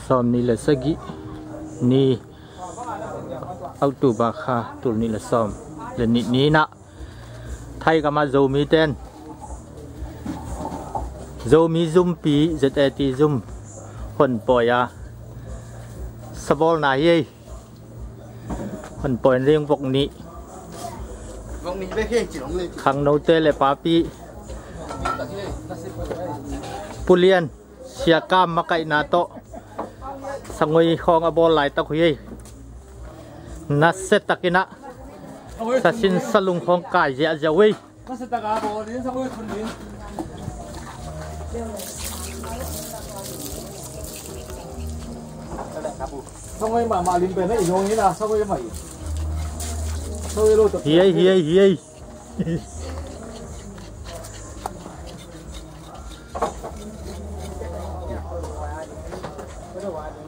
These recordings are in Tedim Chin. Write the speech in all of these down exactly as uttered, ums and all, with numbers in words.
Sawmnih le sagih ni, October kha, tul nih le sawm le nih ni-in ah Thai gam ah Zomi ten Zomi zumpi Z A T zum hon pawi a, sabawlna hi ei. Hon pawi ding vok nih. Khangnote le papi, Pu Lian, Sia Kam makaihna tawh sangoi khawng a bawl laitak uh hi ei. Nasia takin ah sasin salung khawng kai ziahziah uh ei. Hi ei, hi ei, hi ei.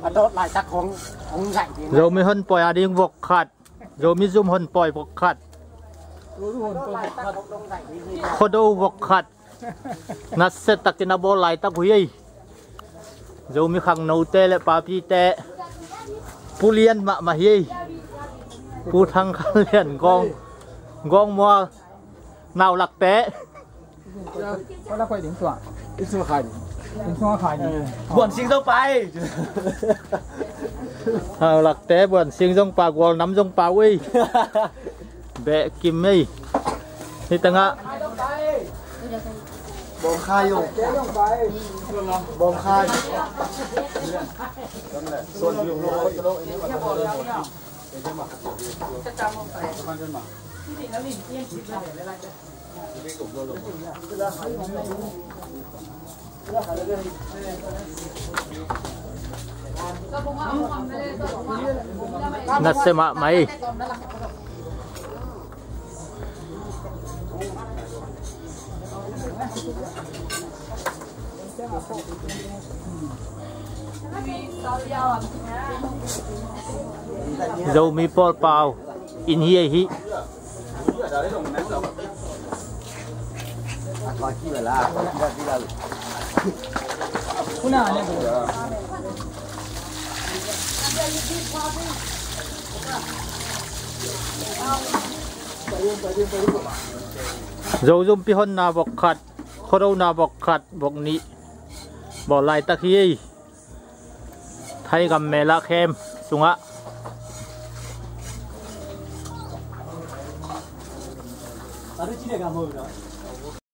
A dawt laitak hong, hong zaih ding. Zomi hon pawi a ding vok khat. Zomi zum hon pawi vok khat. Khuado vok khat. Nasia takin a bawl laitak uh hi ei. Zomi khangnote le papite, Pu Lian mahmah hi ei. Pu Thang Khan Lian Gawng, Gawng Mual, Naulakte. Buan sing zong pai. Naulakte, buan sing zong pa, gual nam zong pa uh ei. Beh kim ei. Hi tangah. Bawngkhai zong. Bawngkhai. Nasia mahmah ei. Zomi pawlpau inn hi ei hi. Zo zumpi honna vok khat, khuado na vok khat, vok nih bawl laitak hi ei. Thai gam mel ah khem sungah.